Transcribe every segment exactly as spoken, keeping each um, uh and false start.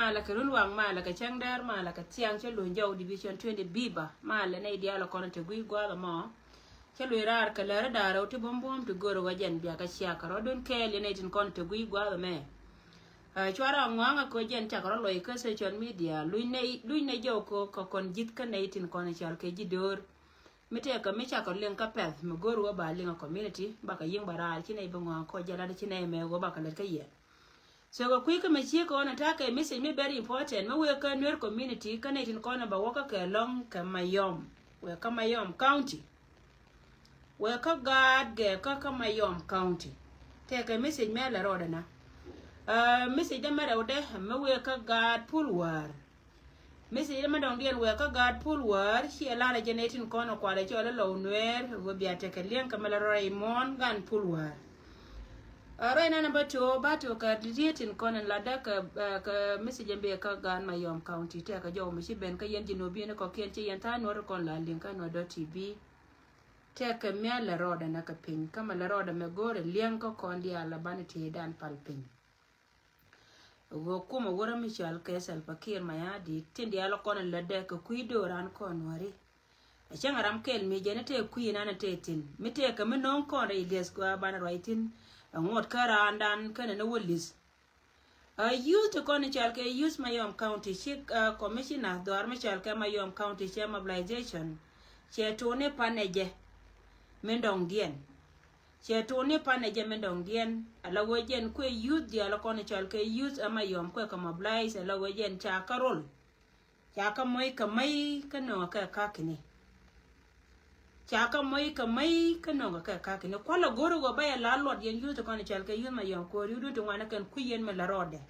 Malɛ kɛ run waŋ, malɛ kɛ cäŋ dɛr, malɛ kɛ thiaŋ cä luny jɔw division twenty biba. Malɛ nɛy diaal kɔn te guiy gua̱a̱th ɛmɔ. Cä luny raar kɛ lär da̱rä ti buɔ̱m buɔ̱m ti gör wä jɛn bia kɛ cia kɛ rɔ̱dun kɛɛl yɛn nɛy tin kɔn te guiy gua̱a̱th ɛmɛ. Ɛ, cuarɛ aŋɔaŋ ɛ kɛ jɛn cakɛ rɔ lɔc kä social media. Luny nɛy, luny nɛy jɔw kɛ kɔn ji̱th kä nɛy tin kɔn cɔal kɛ ji̱ döör. Mi tëëkɛ mi cakɔ liŋ kä pɛ̈th mi go̱o̱r wä ba liŋ ɛ community, bakɛ yiŋ ba raar ci nɛy bi ŋɔaŋ kɔ jɛ lat ci nɛy mɛ wä bakɛ lät kä yɛ. So kɛ kui̱ kä mi ci kɔn attack kɛ message mi very important mi wëë kä Nuer community kä nɛy tin kɔn ba wä kä kɛ lɔŋ kɛ Mayom. Wëë kä Mayom County. Wëë kä gaat gɛ kä kä Mayom County. Tëëkɛ message mɛ lɛ rɔɔdɛ na. Ɛ, message dɛ mɛ rɛwdɛ mi wëë kä gaat Pul Wäär. Message dɛ mɛ dɔŋdiɛn wëë kä gaat Pul Wäär ciɛ lar ɛ jɛ nɛy tin kɔn kualɛ cɔl ɛ lɔw Nuɛɛr wä bia tekɛ liɛŋ kɛ mɛ lɛ rɔɔdɛ imuɔn gan Pul Wäär. Ɛ, rɔy nanɛ bä tuɔ ba tuɔ kɛ diet tin kɔn in latdä kɛ, ɛ, kɛ message in bi kä gaat Mayom County tɛkɛ jɔw mi ci ben kä yɛn ji̱ nuɔ̱biɛn kɔkiɛn ci yɛn tha̱a̱ŋ nuɔ̱t kɔn la liŋ kä nuɔ̱t dɔ̱t ti bi. Tɛkɛ mia̱ lɛ rɔɔdɛ nä kɛ piny kä mɛ lɛ rɔɔdɛ mɛ go̱o̱rɛ liɛŋ kä kɔn diaal la banɛ tëëdan pal piny. Ɣöö kumɛ wurɛ mi cɔal kɛ Salva Kiir Mayardit tin diaal kɔn in lätdɛ kɛ kui̱ dööran kɔn nuɔ̱ri. A cäŋ a ram kɛl mi jɛn tëë kui̱ nan tëë thi̱n mi tëë kɛ mi no̱o̱ŋ kɔn rɛy lieth kua banɛ ruac thi̱n. A ŋuɔt kä raandan kɛnɛ ni wä lieth. A youth ti kɔn cɔal kɛ youth Mayom County ci, a, commissioner dhuaar mi cɔal kɛ Mayom County cɛ mobilization. Cɛ tuuni panɛ jɛ min dɔŋdiɛn. Cɛ tuuni panɛ jɛ min dɔŋdiɛn. Ala wee jɛn kuɛ youth diaal kɔn cɔal kɛ youth ɛ Mayom kuɛ kɛ mobilize ala wee jɛn ca kä rol. Ca kä moc kɛ mɛy kä nöŋɛ kɛ kakini. Ca kä moc kɛ mɛy kä nöŋɛ kɛ kakini. Kualɛ go̱ri wä bä yɛ la luɔt yɛn youth kɔn cɔal kɛ youth Mayom ko̱r yudun ti ŋuan kɛn kui̱ yɛn mi la rɔɔdɛ.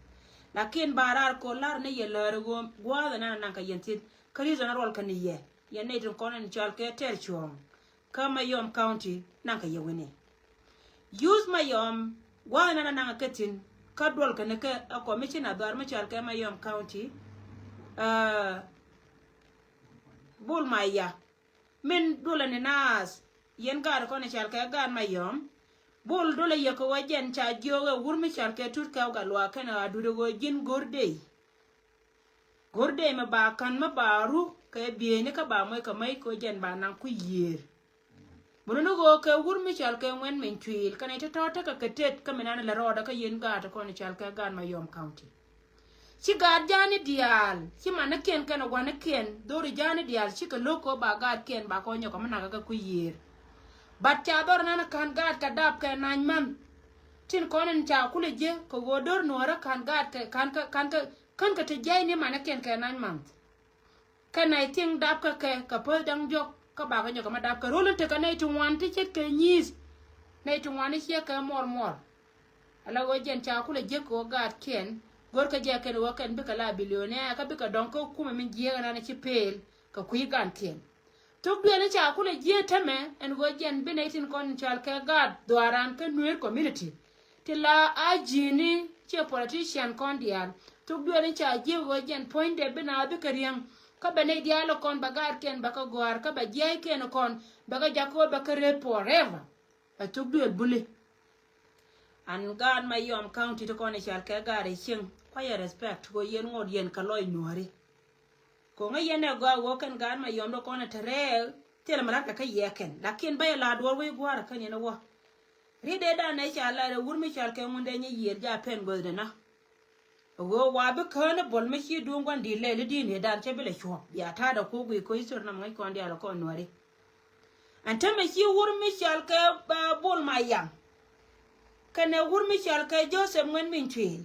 Lakin ba raar ko̱ lar ni yɛ lär ɣöö gua̱a̱th ɛn an naŋ kɛ yɛn thieth kä reason ruɔl kɛn ni yɛ. Yɛn nɛy tin kɔn in cɔal kɛ tɛr cuɔ̱ɔ̱ŋ kä Mayom County naŋ kɛ yɛ wi̱ni. Youth Mayom gua̱a̱th nana naŋ kɛ thi̱n kä duɔl kɛn kɛ a commissioner dhuaar mi cɔal kɛ Mayom County. Ɛ, Bul Maya min duɔlɛ ni naath yɛn gaat kɔn cɔal kɛ gaat Mayom. Bul duɔlɛ yɛ kɛ wä jɛn ca jiök ɛ wur mi cɔal kɛ Tut Kɛw Gatluak kɛn a duut ɛ wä ji̱n go̱r dey. Go̱r dey mi ba ka̱n mi ba ru kɛ bieyni kä ba moc kɛ mec kɛ jɛn ba naŋ ku yiëër. Mun ni ɣöö kɛ wur mi cɔal kɛ Ŋuɛn Min Cuil kɛnɛ ti tɔ̱ tekɛ kɛ tet kä mi nan lɛ rɔɔdɛ kä yɛn gaat kɔn cɔal kɛ gaat Mayom County. Ci gaat ja̱a̱ni diaal ci manikiɛn kɛnɛ gua̱nikiɛn dhori ja̱a̱ni diaal cikɛ lo̱k kɛ ba gaatkiɛn ba kɔn nyɔk kɛ mi nakä kɛ ku yiëër. But ca dhɔr nan ka̱n gaat kɛ dap kɛ nine month. Tin kɔn in ca kulɛ jiɛ kɛ ɣöö dör nuɔ̱ɔ̱rä ka̱n gaat kɛ ka̱n kɛ ka̱n kɛ Kän kɛ ti jiɛc ni manɛ kiɛn kɛ nine month. Kɛ nɛy thieŋ dap kɛ kɛ kɛ päth da̱ŋ diɔ̱k kä bakɛ nyɔk kɛ ma dap kɛ rol in tekɛ nɛy ti ŋuan ti ce̱tkɛ nyi̱i̱th. Nɛy ti ŋuan i̱ ciɛ kɛ muɔr muɔr. Ala ɣöö jɛn ca kulɛ jiäk kɛ ɣöö gaatkiɛn görkɛ jɛ kɛn ɣöö kɛn bikɛ la billionaire kä bikɛ dɔ̱ŋ kä kumɛ min jiääk ɛnan ci peel kɛ kui̱ gaatkiɛn. Thok duël in ca kulɛ jiee tämɛ ɛn ɣöö jɛn bi nɛy tin kɔn in cɔal kɛ gaat dhuaaran kä Nuer community. Ti la a ji̱ni ciɛ politician kɔn diaal. Thok duël in ca jiee ɣöö jɛn puɔ̱nydɛ bi naath bikɛ riäŋ. Kä bɛ nɛy diaal kɔn bɛ gaatkiɛn bɛ kɛ gɔ̱a̱r kä bɛ jiɛɛykiɛn kɔn bɛ kɛ jakä bɛ kɛ rep forever. Ɛ thok duël buli. An gaat Mayom County ti kɔn i̱ cal kɛ gaat i̱ cieŋ kuayɛ respect kɛ yɛn ŋot yɛn kɛ lɔc nuɔ̱ɔ̱ri. Ko̱ŋä yɛn ɛ gɔaa wä kɛn gaat Mayom dɔ kɔn ɛ te rɛɛk thilɛ mi lat kɛ kä yɛ kɛn lakin bä yɛ la duɔ̱ɔ̱r wec gua̱a̱r ɛ kɛn yɛn ɛ wä. Ri̱t dee dan ɛ ca lat ɛ wur mi cal kɛ ŋun dee nyɛ yiëër ja pɛn guäthdɛ na. Ɣöö wa bi kään i̱ bol mi ci duŋ gua̱n di̱i̱t lɛl i̱ di̱i̱n i̱ dan cä bi lɛ cuɔ̱k bia ta̱a̱dɛ ko̱k wi̱i̱ ko̱c thor nam ŋäc kɔn diaal kɔn nuääri. Ɛn tämɛ ci wur mi cɔal kɛ, ɛ, Bol Mayaŋ. Kɛnɛ wur mi cɔal kɛ Joseph Ŋuɛn Min Cuëël.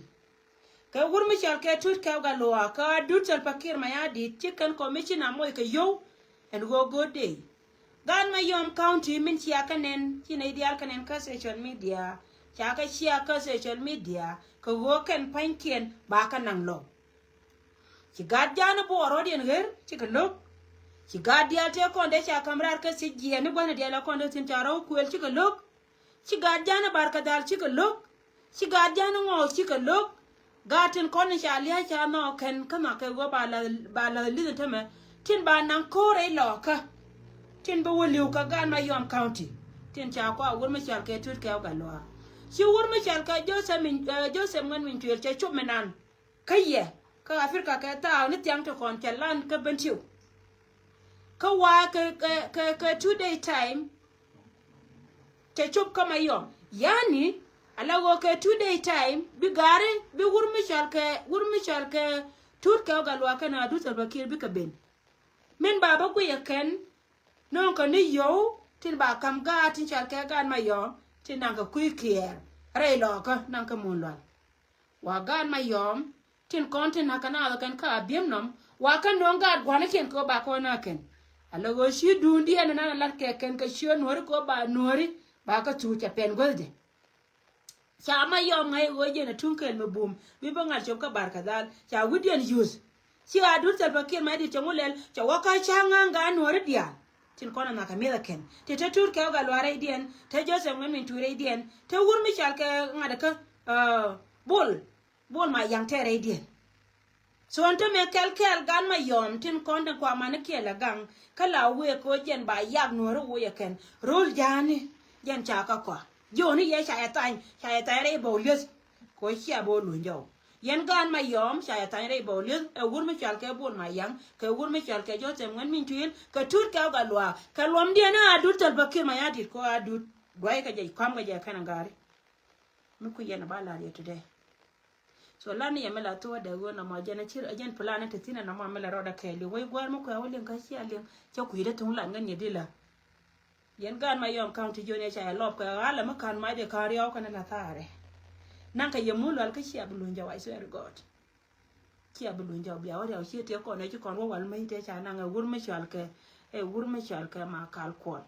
Kɛ wur mi cɔal kɛ Tut Kɛw Gatluak kä Adut Salva Kiir Mayardit ci kɛn commissioner moc kɛ yio̱w. Ɛn ɣöö go̱o̱r dee. Gaat Mayom County min cia kɛ nɛn ci nɛy diaal kɛ nɛn kä social media. Ca kɛ cia kä social media kɛ ɣöö kɛn pa̱nykiɛn ba kɛ naŋ lɔw. Ci gaat ja̱a̱n i̱ buɔɔr rɔ̱diɛn ɣer cikɛ lo̱k. Ci gaat diaal tëë kɔn dee ca ka̱m raar kä thiec jiɛɛn ni gua̱n diaal ɛ kɔn dee thi̱n ca rɔ̱ kuëël cikɛ lo̱k. Ci gaat ja̱a̱n i̱ bar kɛ dhal cikɛ lo̱k. Ci gaat ja̱a̱n i̱ ŋɔɔth cikɛ lo̱k. Gaat tin kɔn in ca lia̱a̱ ca nhɔɔk kɛn kä nhɔakɛ ɣöö ba la̱th, ba la̱th li̱th in tämɛ tin ba naŋ ko̱o̱r rɛy lɔɔkä. Tin bi wä li̱w kä gaat Mayom County tin ca kua wur mi cɔal kɛ Tut Kɛw Gatluak. Ci wur mi cɔal kɛ Joseph Min, ɛ, Joseph Ŋuɛn Min Cuëël cɛ cop mi nan. Kä yɛ Kä Africa kɛ thaak ni thiaŋ ti kɔn cɛ lan kä Bentiu. Kä wa kɛ, kɛ, kɛ, kɛ two day time. Cɛ cop kä Mayɔm. Yani, ala ɣöö kɛ two day time, bi gari, bi wur mi cɔal kɛ, wur mi cɔal kɛ Tut Kɛw Gatluak kɛnɛ Adut Salva Kiir bikɛ ben. Min ba bä guiyɛ kɛn, nööŋ kɛ ni yio̱w, tin ba kam gaat, tin cɔal kɛ gaat Mayɔm, tin naŋ kɛ kui̱ kiɛɛr. Rɛy lɔɔkä, naŋ kɛ Mun Lual. Wa gaat Mayɔm, tin kɔn tin na̱k kɛ naath kɛn kä Abiemnɔm, wa kɛ nööŋ gaat gua̱nikiɛn kɛ ɣöö ba kɔn na̱k kɛn. Ala ɣöö ci duundiɛn nan a lat kɛ kɛn kɛ ciö Nuɔ̱ri kɛ ɣöö ba Nuɔ̱ri, ba kɛ thuuc ca pɛn guäthdɛ. Ca Mayɔm ŋa̱c ɣöö jɛn a tuŋ kɛɛl mi bum, bi bä ŋa̱t cop kä Barkadhal, ca wi̱cdiɛn yuth. Ci Adut Salva Kiir Mayardit cɛ ŋu lɛl, cɛ wä kä ca̱ŋ ŋa̱ŋ gaat Nuɔ̱ri diaal. Tin kɔn a nhakɛ mi̱eth a kɛn. Ti te Tut Kɛw Gatluak rɛydiɛn, te Joseph Ŋuɛn Min Tui̱ rɛydiɛn, te wur mi cɔal kɛ ŋa̱t kä, ɛ, Bol. Bol Mayaŋ tɛɛrɛ idiɛn. So ɛn tämɛ kɛl kɛɛl gaat Mayɔm tin kɔn tin kua mani kiɛl ɛ gaŋ. Kä la wëë kɛ ɣöö jɛn ba yak Nuɔ̱ri woc ɛ kɛn ro̱l ja̱a̱ni. Jɛn ca kä kɔa jiöni yɛ ca yɛ thany, ca yɛ thany rɛy bä wä li̱eth. Kɛ ɣöö cia bä wä luny jɔw. Yɛn gaat Mayɔm ca yɛ thany rɛy bä wä li̱eth, ɛ wur mi cɔal kɛ Bol Mayaŋ, kɛ wur mi cɔal kɛ Joseph Ŋuɛn Min Tui̱, kɛ Tut Kɛw Gatluak, kɛ luɔmdiɛn a Adut Salva Kiir Mayardit kɛ ɣöö Adut dua̱ckɛ jɛ, kɔmkɛ jɛ kɛn a gari. Mi ku yɛn a ba lar yɛ today. So lar ni yɛ mi la thuɔ̱ɔ̱dɛ ɣöö nɔmɔ jɛn a ci, jɛn plan ni te thi̱n a nɔmɔ mi la rɔɔdɛ kɛɛliw. Wec gua̱a̱r mi kuɛ wä liŋ kä cia liŋ, cä kui̱dɛ thuŋ lat ŋän yɛ di la. Yɛn gaat Mayɔm County jiɔn yɛ ca yɛ lɔp kɛ ɣa̱lɛ mi ka̱n macdɛ ka̱n riaw kɛn a la thaarɛ. Naŋ kɛ yɛ Mun Lual kä cia bi luny jɔw, I swear to God. Cia bi luny jɔw, bia wä riaw cië tëë kɔn ɛ ci kɔn wä wal mäc tëë ca naŋ ɛ wur mi cɔal kɛ, ɛ wur mi cɔal kɛ Makal Kuɔl.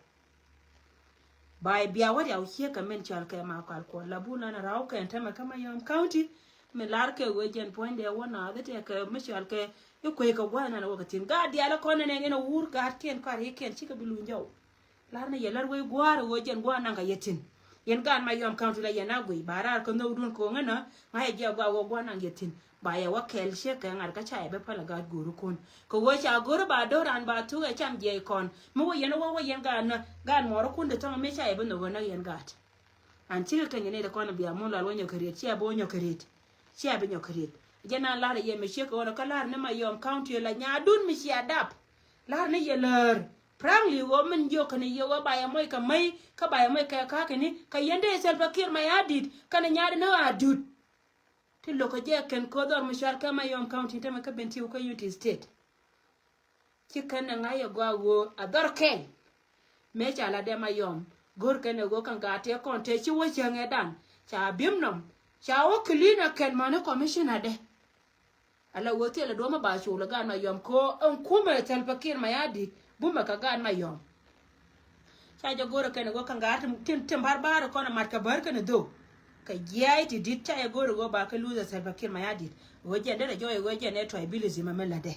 Ba bia wä riaw ciek kɛ min cɔal kɛ Makal Kuɔl. La bun an a raw kɛn tämɛ kä Mayɔm County. Mi lar kɛ wee jɛn puɔ̱nydɛ wä naath i̱ tɛkɛ mi cɔal kɛ i̱ kuec kɛ gua̱a̱th nan a wä kɛ thi̱n. Gaat diaal ɛ kɔn nɛn ɛn a wur gaatkiɛn kɔaar i̱ kɛn cikɛ bi luny jɔw. Lar ni yɛ lar wec gua̱a̱r a wee jɛn gua̱a̱r naŋ kɛ yɛ thi̱n. Yɛn gaat Mayɔm County la yɛn a guiy ba raar kä nhökdun ko̱ŋ ɛn a ŋa̱c a jiɛ gua̱a̱r wä gua̱a̱r naŋ yɛ thi̱n. Ba yɛ wä kɛɛl ciek kɛ ŋa̱t kä ca yɛ bi päl a gaat go̱o̱r kun. Kɛ ɣöö ca go̱o̱r ba do̱ran ba thuk ɛ cam jiɛc kɔn. Mi wä yɛn wä wä yɛn gaat nä, gaat muɔɔr kun di thɔŋ mi ca yɛ bi nhök ɣän näk yɛn gaat. An cikɛ keny ni di kɔn bia Mun Lual wä nyɔk kɛ riet, cia bi wä nyɔk kɛ riet. Cia bi nyɔk kɛ riet. Jɛ nan lar yɛ mi ciek kɛ ɣän kä lar ni Mayɔm County la nyaadun mi cia dap. Lar ni yɛ lär. Frankly ɣöö min jiök kɛn yɛ ɣöö ba yɛ moc kɛ mäc, kä ba yɛ moc kɛ ka̱a̱kini, kɛ yɛn dee Salva Kiir Mayardit, kɛn nyaadun ni Adut. Ti lo̱k kɛ jɛ kɛn ko̱ dhɔr mi cual kɛ Mayɔm County tämɛ kä Bentiu kä Unity State. Ci kɛn ɛ ŋa̱c ɛ gɔaa ɣöö a dhɔr kɛl. Mëë ca la dee Mayɔm go̱r kɛn ɛ ɣöö kɛn gaat tëë kɔn tëë ci wä cäŋ ɛ dan ca bi̱m nɔm ca wä clean ɛ kɛn mäni commissioner dɛ. Ala ɣöö thilɛ duɔ̱mä ba col ɛ gaat Mayɔm kɛ ɣöö ɛn kumɛ Salva Kiir Mayardit bumɛ kɛ gaat Mayɔm. Ca jɛ go̱rɛ kɛn ɛ ɣöö kɛn gaat tin, tin, tin bar bar kɔn ɛ mat kɛ bär kɛn ɛ dhok. Kɛ jiac ti di̱t ca jɛ go̱rɛ ɣöö ba kɛ luth ɛ Salva Kiir Mayardit. Ɣöö jɛn derɛ jɔɔc ɛ ɣöö jɛn ɛ tribalism ɛmɛ lätdɛ.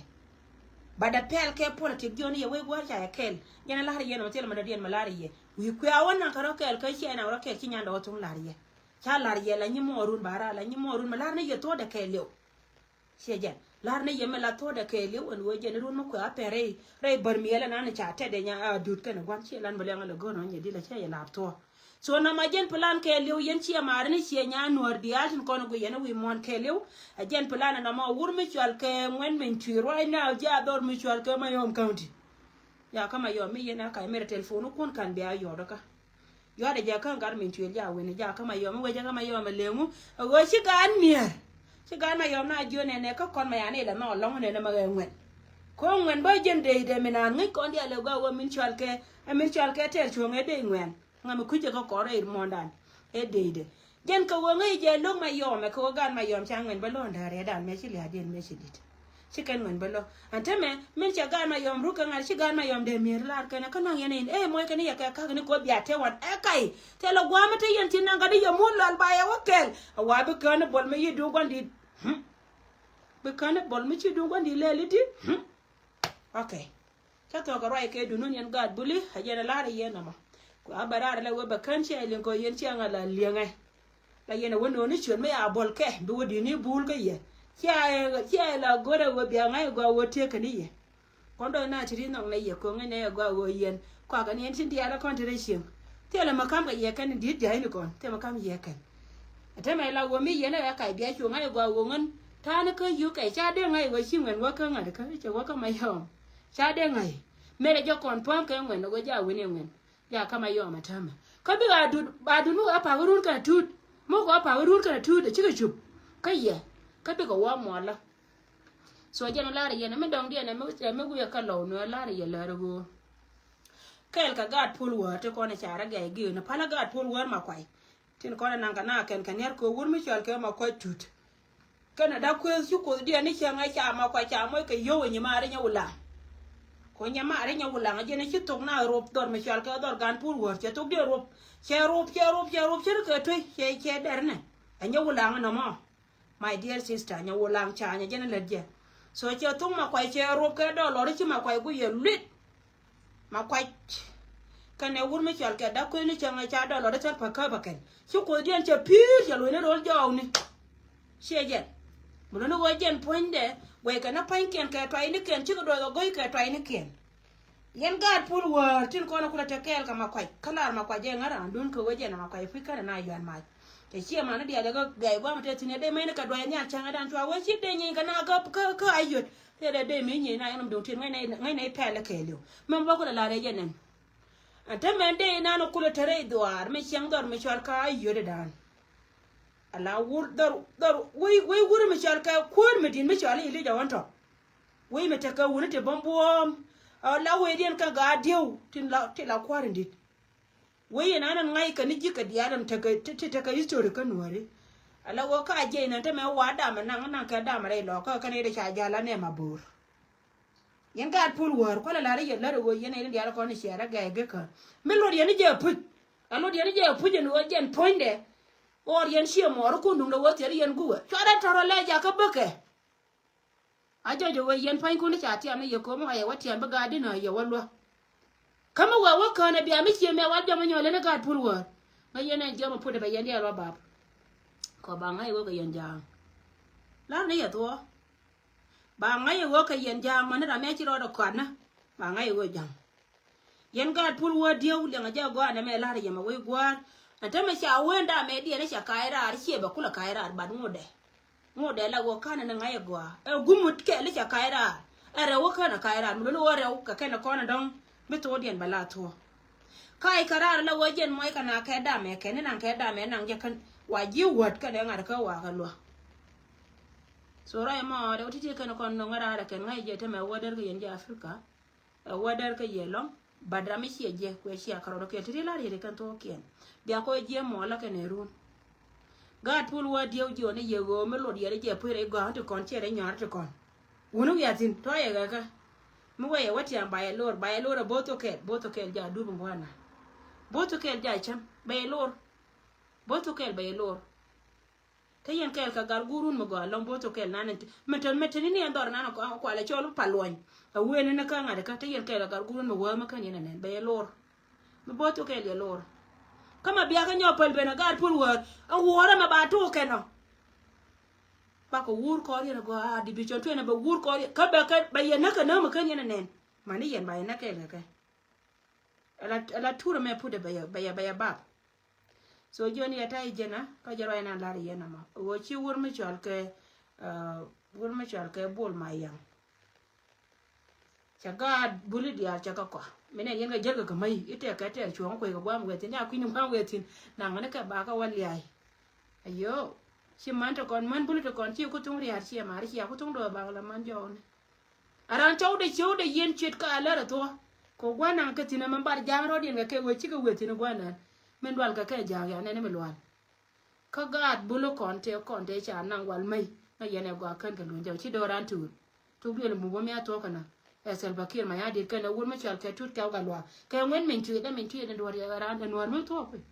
But ɛ pɛl kɛ politic jiɔn yɛ wec gua̱a̱r ca jɛ kɛl. Jɛn ɛ la̱r yɛn ɛ mɛ thilɛ mɛ dɔ̱diɛn mɛ la̱r yɛ. Wi̱i̱ kuɛ a wä naŋ kɛ rɔ kɛl kä ciɛ naŋ rɔ kɛl ci nyan dɔ̱ wä thuŋ la̱r yɛ. Ca la̱r yɛ la nyi muɔɔrun ba raar la nyi muɔɔrun mɛ la̱r ni yɛ thuɔ̱ɔ̱dɛ kɛɛliw. Ciɛ jɛn la̱r ni yɛ mɛ la thuɔ̱ɔ̱dɛ kɛɛliw ɛn ɣöö jɛn run mi kuɛ a pɛn rɛy rɛy bär miɛlɛ nan ca tɛtdɛ nya a dut kɛnɛ gua̱n ciɛ lan bɛ lɛŋ lɛ go̱n ɔ nyɛ di la ciɛ yɛ la̱r thuɔ̱ɔ̱. So na ma jɛn plan kɛɛliw yɛn ciɛ maari ni ciɛ nya nuɔ̱ɔ̱r diaal tin kɔn gui yɛn wi̱i̱ muɔ̱ɔ̱n kɛɛliw. Ɛ jɛn plan ɛn ɔmɔ wur mi cual kɛ ŋuɛn min cui̱ ruac na jɛ a dhɔr mi cual kɛ Mayɔm County. Ya kä Mayɔm mi yɛn a kac mɛrɛ telephone kun kan bia yɔt kä. Yɔt a jɛ kä gat min cuel ja wen ja kä Mayɔm mi wecä kä Mayɔm a leŋu. A ɣöö ci gaat mier. Ci gaat Mayɔm na jiö nɛnɛ kä kɔn ma yan ilɛ nɔ lɔŋ nɛnɛ ma ɣɛ ŋuɛn. Ko ŋuɛn bä jɛn dee dee min an ŋäc kɔn dial ɛ gua wä min cual kɛ, ɛ min cual kɛ tɛr cuɔ̱ŋ ɛ dee ŋuɛn. Ŋa mi kui̱cɛ kä kɔr ɛ ir muɔ̱ndan. Ɛ dee dee. Jɛn kɛ ɣöö ŋäc jɛ lo̱k Mayɔm ɛ kɛ ɣöö gaat Mayɔm ca ŋuɛn bä lo̱n da̱r yɛ dan mɛ ci lia̱a̱diɛn mɛ ci di̱t. Ci kɛn ŋuɛn bä lo̱. Ɛn tämɛ min cɛ gaat Mayɔm ruk kɛ ŋa̱r ci gaat Mayɔm dee mi̱er laar kɛn ɛ kä naŋ yɛn in ɛ mɔc kɛn i̱ yɛ kɛ ka̱k ni ko̱ bia tɛ wan ɛ ka̱y. Thilɛ gua̱a̱m mi te yɛn ci naŋ kä di yɛ mun lual ba yɛ wä kɛl. A wa bi kään i̱ buɔl mi yi duuk gua̱n di̱t. Hmm. Bi kään i̱ buɔl mi ci duuk gua̱n di̱t lɛl i̱di. Hmm. Okay. Cä thuɔ̱k kɛ ruac kɛ dunun yɛn gaat buli a yɛn a la̱r a yɛn nɔmɔ. Ku a bɛ raar a lɛ wee bɛ kän ciɛ liŋ kɛ yɛn ciɛ ŋa la liɛŋɛ. La yɛn a wä no̱o̱ni ciöt mi a buɔl kɛ bi wä di̱t ni bul kä yɛ. Ciɛ ciɛ la go̱rɛ wee bia ŋa̱c a gɔaa wee tiek kɛ ni yɛ. Kɔn dɔ̱ŋ na ti ri nhɔk nɛ yɛ ko̱ŋ nɛ a gɔaa wee yɛn. Kuakɛ ni yɛn tin diaal a kɔn ti rɛ cieŋ. Thilɛ mɛ kam kɛ yɛ kɛn di̱t ja̱a̱c ni kɔn thilɛ mɛ kam yɛ kɛn. Ɛ te mɛ la wee mi yɛn a kac bia cuŋ ŋa̱c a gɔaa wee ŋän. Ta̱a̱ni kä yuk kɛ ca dee ŋa̱c ɣöö ci ŋuɛn wä kä ŋa̱t kä cɛ wä kä Mayɔm. Ca dee ŋa̱c. Mëë rɛ jɛ kɔn puɔ̱m kɛ ŋuɛn ɣöö ja wi̱n i̱ ŋuɛn. Ja kä Mayɔm a täämɛ. Kä bikɛ a dut, a dut mi wä pak run kɛn a tuut. Mi wä pak run kɛn a tuut a cikɛ cup. Kä yɛ. Kä bikɛ wä muɔlä. So jɛn lar yɛn mi dɔŋdiɛn mi wiɛ kä lɔw nuɛ lar yɛ lär ɣöö. Kɛɛl kɛ gaat puɔl wäär ti kɔn i̱ carɛ gɛy gi̱i̱n palä gaat puɔl wäär ma kuay. Tin kɔn inaŋ kɛ na kɛn kɛ niɛr kɛ wur mi cɔal kɛ ma kuay tut. Kɛn a dak kueth ci kuoth diɛn ni cäŋ ɛ ca ma kuay ca moc kɛ yio̱w ɛ nyima ri nyɛ wulaŋ. Ko nyima ri nyɛ wulaŋ jɛn ci thok na rop dhɔr mi cɔal kɛ dhɔr gan puɔl wäär cɛ thok diɛn rop. Cɛ rop cɛ rop cɛ rop cɛ ri kɛ tuec cɛ cɛ dɛr nɛ. Ɛ nyɛ wulaŋ nɔmɔ. My dear sister, nyɛ wulaŋ ca nyɛ jɛn lät jɛ. So cɛ thuk ma kuay cɛ ruɔp kɛ dɔlɔr ci ma kuay ku yɛ luit. Ma kuay kɛnɛ wur mi cɔl kɛ dak kueni cɛ ŋa ca dɔlɔr cɛ pa kä ba kɛn. Ci kuoth diɛn cɛ pi̱i̱r cɛ lueni rol jɔɔkni. Ciɛ jɛn. Muloni wä jɛn puɔ̱nydɛ guɛy kɛ ni pa̱nykiɛn kɛ tuaynikiɛn cikɛ duɔth ɔ go̱y kɛ tuaynikiɛn. Yɛn gaat puɔl wäär tin kɔn kulɛ te kɛɛl kɛ ma kuac kä lar ma kuac jɛ ŋa̱r an dun kɛ wee jɛ na ma kuac puc känɛ na yuan mac. Te ciɛ man ni diaal yɛ kä gɛy guam te thi̱n yɛ dee mɛni kɛ duɔy nhial cäŋ ɛ dan cua wee ci dee nyieny kɛ na kä kä kä a yöt. Te dee dee mi nyieny na yɛn nam duŋ tin ŋäc nɛ ŋäc nɛ pɛl kɛɛliw. Mɛn bä kulɛ lar yɛ jɛ nɛn. An te mɛn dee inan kulɛ te rɛy dhuaar mi cieŋ dhɔr mi cɔal kä a yöt ɛ dan. Ala wur dhɔr dhɔr wei wei wur mi cɔal kɛ kuäär mi di̱n mi cɔal i̱ lic a wän tɔ. Wei mi tekɛ wuni ti bäm buɔ̱ɔ̱m. A la wei diɛn kä gaat dieu tin la ti la kua̱r in dit. Wei in an in ŋa̱c kɛ ni ji̱ kɛ diaal in tekɛ ti tekɛ history kä nuɔ̱ɔ̱ri. A la wä ka jiɛc in an te mɛ wa dam in naŋ in naŋ kɛ dam rɛy lɔ kä kɛn in ca jal a nɛm a bo̱o̱r. Yɛn gaat puɔl wäär kualɛ la̱r yɛ lär wä yɛn in diaal kɔn in ciɛɛr a gɛɛ gekä. Mi luɔt yɛn in jɛ puc. A luɔt yɛn in jɛ puc in wä jɛn puɔ̱nydɛ. Ɣɔr yɛn ciɛ mɔɔr kun duŋdɛ wä thiɛr yɛn guwɛ cuarɛ tɔrɔ lɛ jakä bäkɛ. A jɔc ɛ wee yɛn pua̱nykun i̱ ca tiam ni yɛ ko̱m ɣɔyɛ wä tiam bi gaat dinä yɛ wä luä. Kä mi wee wä kään ɛ bia mi cie mɛ wal jɔm inyɔl in i̱ gaat pul wäär. Ŋäc yɛn ɛn jiɔm ɛ put ɛ bɛ yɛn diaal wä bap. Kɔ ba ŋa̱c ɛ wee kɛ yɛn ja̱a̱ŋ. La̱r ni yɛ thuɔɔ. Ba ŋa̱c ɛ wee kɛ yɛn ja̱a̱ŋ mani ram mɛ ci rɔɔdɛ kɔatnä. Ba ŋa̱c ɛ wee ja̱a̱ŋ. Yɛn gaat pul wä dieu liɛŋ a jɛ gɔaa nɛmɛ la̱r yɛmɛ wec gua̱a̱r. Ɛn tämɛ ca wen damɛ diɛn i̱ ca ka̱a̱c raar ciɛ bɛ kulɛ ka̱a̱c raar bat ŋotdɛ. Ŋotdɛ la wä ka̱n ni ŋa̱c ɛ gɔaa ɛ gumut kɛl i̱ ca ka̱a̱c raar. Ɛ rɛw wä kän a ka̱a̱c raar mi luni wä rɛw kɛ kɛn ɛ kɔn ɛ dɔ̱ŋ. Mi thok diɛn bɛ la thuɔ̱k. Ka̱a̱c kɛ raar la wä jɛn muɔc kɛ na kɛ damɛ kɛn ni naŋ kɛ damɛ naŋ jɛ kän wa ji̱ wäät kɛn ɛ ŋa̱t kä wa kɛ luäk. So rɔy mɔ dɛ wä ti̱ti̱ kɛn ɛ kɔn nɔŋ ɛ raar ɛ kɛn ŋa̱c jɛ tämɛ wä dɛr kɛ yɛn jɛ Africa. Ɛ wä dɛr kä yɛ lɔ̱ŋ. Bat ram mi ciɛ jiɛ kuɛ cia kärɔt kɛ ti ri la riet kɛn thok kiɛn. Bia kɔ jiɛ mɔ la kɛn ɛ run. Gaat pul wä dieu jiɔ ni yɛ ɣöö mi lot yɛ ri jɛ puer ɛ gɔ̱a̱ŋ ti kɔn ciɛ rɛ nyɔar ti kɔn. Wuni wiathin tɔ yɛ ɣäkä. Mi wä yɛ wä tiam ba yɛ lor ba yɛ lor ɛ bo̱th thok kɛl bo̱th thok kɛl ja dup ŋuana. Bo̱th thok kɛl ja cäm ba yɛ lor. Bo̱th thok kɛl ba yɛ lor. Te yɛn kɛɛl kɛ gat guurun mi gɔaa lɔŋ bo̱o̱th thok kɛɛl nan. Mɛ tön mɛ teni ni ɛn dhɔr nan kualɛ cɔl pa luɔny. A wen ni kä ŋa̱t kä te yɛn kɛɛl kɛ gat guurun mi wäär mi kän yɛn anɛn bɛ yɛ lor. Mi bo̱o̱th thok kɛɛl yɛ lor. Kä mɛ biakä nyɔk päl ben a gaat puɔl wäär a wuɔrä mɛ ba tok kɛn ɔ. Bakɛ wuur kɔr yɛn a gɔaa a division twenty bɛ wuur kɔr yɛn kä bɛ kɛ bɛ yɛ näk kɛ näk mi kän yɛn anɛn. Mani yɛn ba yɛ näk kɛɛl kɛ kɛ. Ala ala turɛ mɛ put bɛ yɛ bɛ yɛ bap. So jiɔn yɛ ta̱y jɛn a kä jɛ ruac nan lar yɛn ama ɣöö ci wur mi cɔal kɛ wur mi cɔal kɛ bol ma yaŋ. Cɛ gaat buli diaal cɛ kɛ kɔa mi nɛ yɛn kɛ jäl kɛ kɛ mäc i̱ tɛk kɛ tɛk cuɔ̱ɔ̱ŋ kuec kɛ guam wɛthin ya kui̱ni guam wɛthin. Naŋ ni kɛ bakɛ wä lia̱a̱c. Ayo. Ci man te kɔn man buli te kɔn ci ku thuŋ ria̱a̱r ciɛ mar cia ku thuŋ dɔɔk bak la man jɔɔkni. A raan cɔwdɛ cɔwdɛ yɛn ciet kä a lär a thuɔ̱k. Kɛ gua̱n naŋ kɛ thi̱n ɛmɛ bar ja̱a̱ŋ rɔ̱diɛn kɛ kɛ wee cikɛ wee thi̱n gua̱n naan. Min dual kɛ kɛ ja̱a̱ŋ ya nɛn mi lual. Kä gaat bul kɔn tëë kɔn tëë ca naŋ wal mɛy. Ŋäc yɛn ɛ gɔaa kän kɛ luny jɔw ci do̱ran tuul. Tuk duël muk wä mi a thuɔ̱k kɛnɛ. Ɛ Salva Kiir Mayardit kɛnɛ wur mi cɔal kɛ tut kɛw kɛ luaak kɛ ŋuɛn min tui̱t dɛ min tui̱t dɛ duɔ̱r yɛ raan dɛ nuɔ̱ɔ̱r mi thuɔ̱k kui̱.